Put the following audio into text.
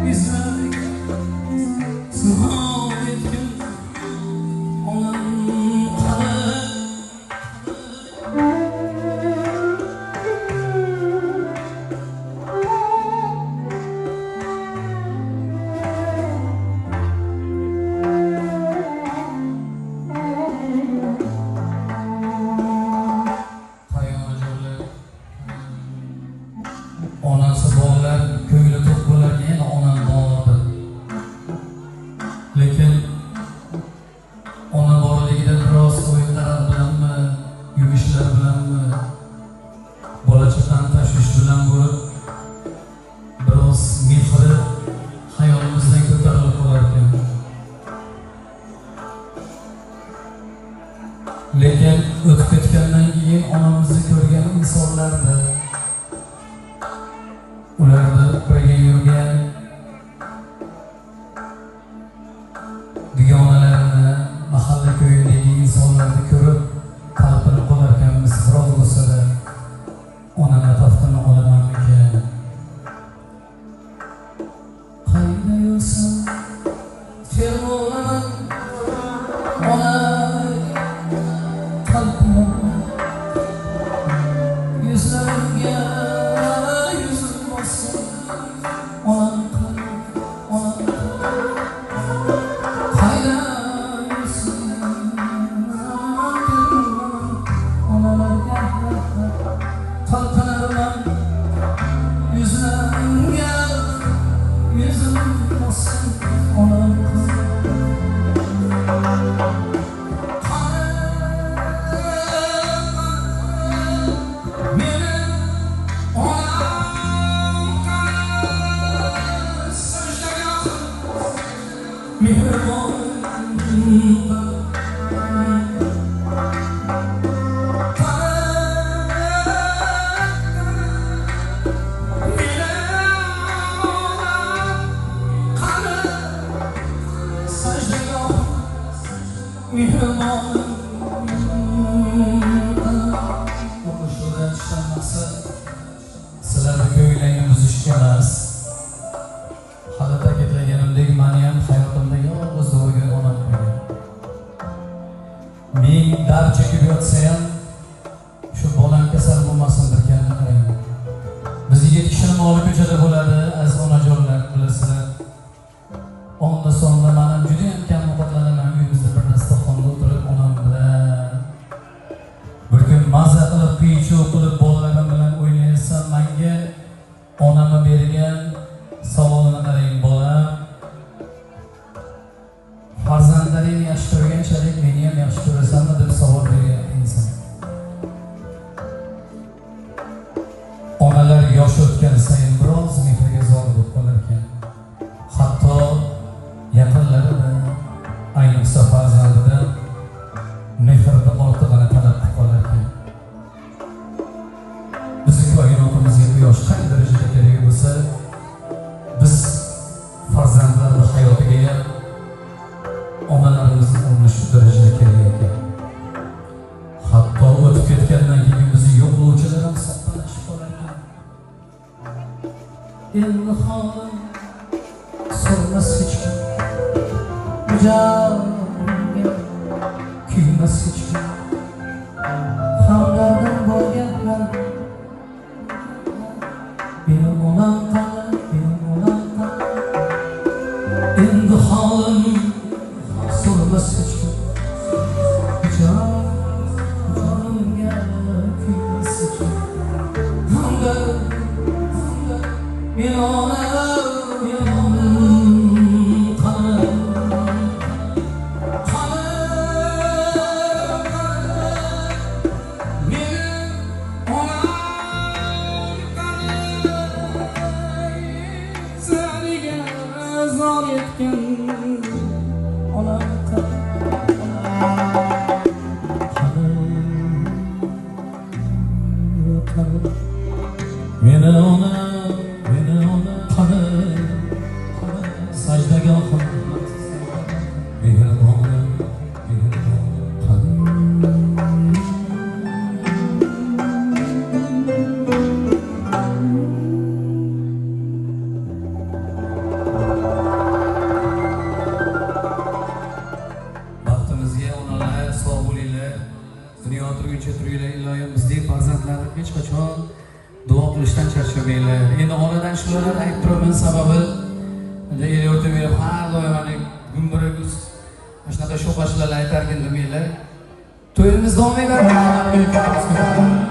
Yuzlariga sinov etgin onam qani. Onasi bolalar ko'ngli to'q bo'larkan, yana onam bor deb. Lekin ona borligida biroz o'yinlar bilanmi, yumushlar bilanmi, bola chaqani tashvish bilan bo'lib, biroz mehri hayolimizdan ko'tarilib qolar ekan. Lekin o'tib ketgandan keyin onamizni ko'rgan insonlarda, ularni birga yurgan dugonalarni, mahalla ko'yidagi insonlarni ko'rib talpinib qolar ekanmiz. Biroz bo'lsa-da onamni taftini olamanmikan? Qayda yursam termulaman ona talpinaman, yuzlarimga yuzim bossin onam qani, onam qani. Qayda yursam termulaman onalarga talpinarman, yuzlarimga yuzim bossin onam qani. Mehribon meni onam qani, sajdagohim mehribonim. O'qishdan chiqqan maqsad sizlarni ko'nglingizni buzish emas. Hali ta'kidlaganimdek, meni ham hayotimda yolg'iz duogo'y onam bo'lgan. Ming dard chekib yotsa ham shu bolam kasal bo'lmasin deganda qarang. Biz yigit kishini moli ko'chada bo'ladi, aziz onajonlar, bilasizlar. Onda sonda men ham juda ham kam ovqatlanaman, uyimizda bir dasturxonda o'tirib onam bilan bir kun maza qilib, qiy-chuv qilib bolalarim bilan o'ynaysam, menga onamni bergan savolini qarang: bolam, farzandlaringni yaxshi ko'rganchalik meni ham yaxshi ko'rasanmi deb savol bergan inson. Onalar yosh o'tgan sayin biroz mehrga zor bo'lib qolar ekan. Hatto yaqinlaridan, ayniqsa farzandidan mehrni ortig'ini talab qilib qolar ekan. Bizni koinotimizga quyosh qay darajada kerak bo'lsa, biz farzandlarni hayotiga ham onalarimizni o'rni shu darajada kerak ekan. Hatto o'tib ketgandan keyin bizni yo'qlovchilar ham soxtalashib qolar ekan. Endi holim so'rmas hech kim, jonimga kuymas hech kim. Hamdardim bo'lganlar meni onam qani, meni onam qani. Endi holim so'rmas hech kim, jonimga kuymas hech kim. Hamdardim meni onam, meni onam qani. Qani, qani, meni onam qani, zariga zor etgan onam qani. Qani, qani, meni onam, meni onam qani, qani, sajdagohim mehribonim, mehribonim qani. Dunyo turguncha turinglar, iloyim bizdek farzandlarni hech qachon duo qilishdan charchamanglar. Endi oradan shulardan aytib turaman, sababi el yurtim berib har doim mana gumbura guz mana shunaqa sho'xashlarni aytarkan demanglar. To'yimiz davom etadi.